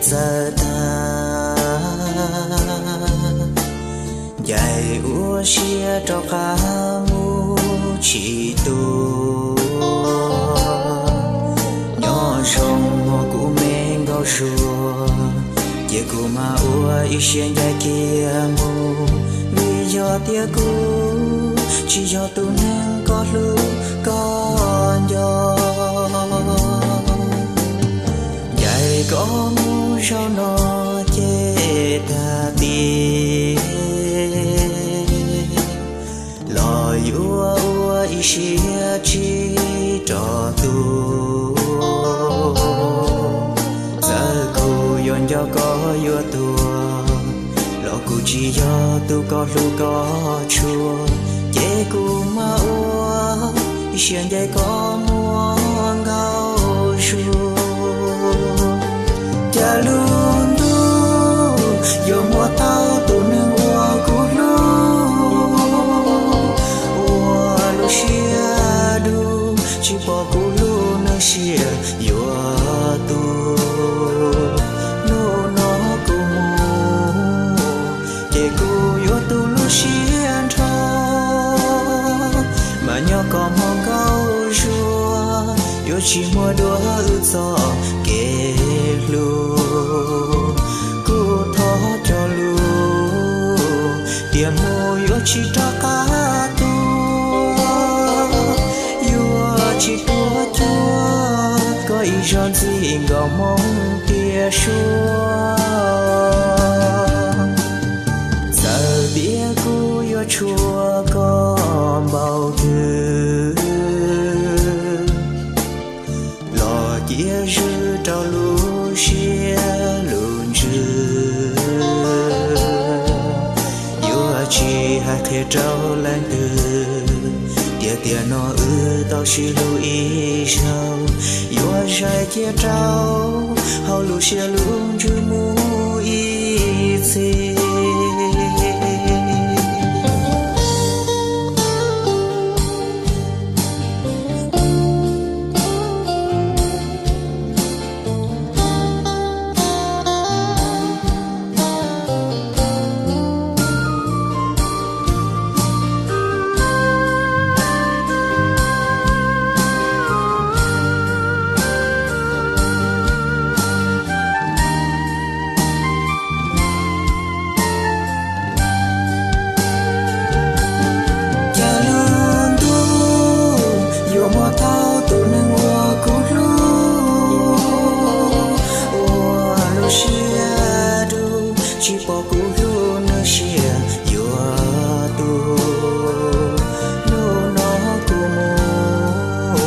txawv tag, ncaim ua siab rov qab mus tsis tu. Nyob zoo hos kuv me nkauj Suav, cia kuv mam ua ib siab ncaim kiag mus, vim yog tias kuv tsis yog tus neeg koj hlub koj nco. Ncaim koj mus zaum no ces tag tiag, los yuav ua ib siab tsis rov tuaj. Txawm kuv yuav nco koj yuav tuag, los kuv tsis yog tus koj hlub koj tshua, ces kuv mam ua ib siab ncaim koj muaj nkauj Suav. Cas lub ntuj yuav muab tau tus neeg uas kuv hlub, ua lub siab dub tsis pom kuv lub neej sia yuav tuag. Hnub no kuv mus ces kuv yuav tu lub siab nrho, mas nyob koj hmo nkauj Suav, yuav tsis muaj dua wb txoj kev hlub. Kuv thov cog lus tias mus yuav tsis rov qab tuaj, yuav tsis tuaj cuag koj ib zaug ntxim nkaus hmoo tias suav. Txawm tias kuv yuav tshua koj npaum twg, los cia zwm rau lub siab lub ntsws. Yuav tsis hais qhia rau leej twg tias tiam no wb tau sib hlub ib zaug. Yuav zais cia rau hauv lub siab lub ntsws mus ib txhis. Cas lub ntuj yuav muab tau tus neeg uas kuv hlub, ua lub siab dub tsis pom kuv lub neej sia yuav tuag. Hnub no kuv mus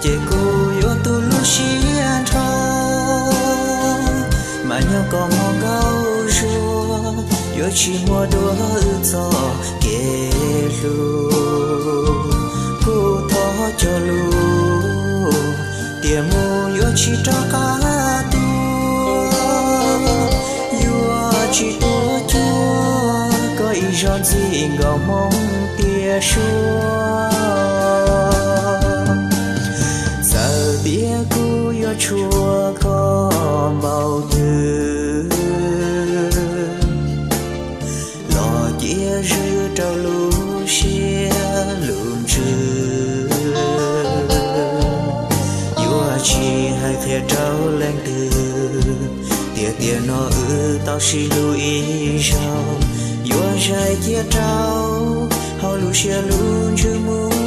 ces kuv yuav tu lub siab nrho, mas nyob koj hmo nkauj Suav, yuav tsis muaj dua wb txoj kev hlub. Kuv thov cog lus tias mus yuav tsis rov qab tuaj, yuav tsis tuaj cuag koj ib zaug ntxim nkaus hmoo tias suav. Txawm tias kuv yuav tshua koj npaum twg, los cia zwm rau lub siab lub ntsws. Yuav tsis hais qhia rau leej twg tias tiam no wb tau sib hlub ib zaug. Yuav zais cia rau hauv lub siab lub ntsws mus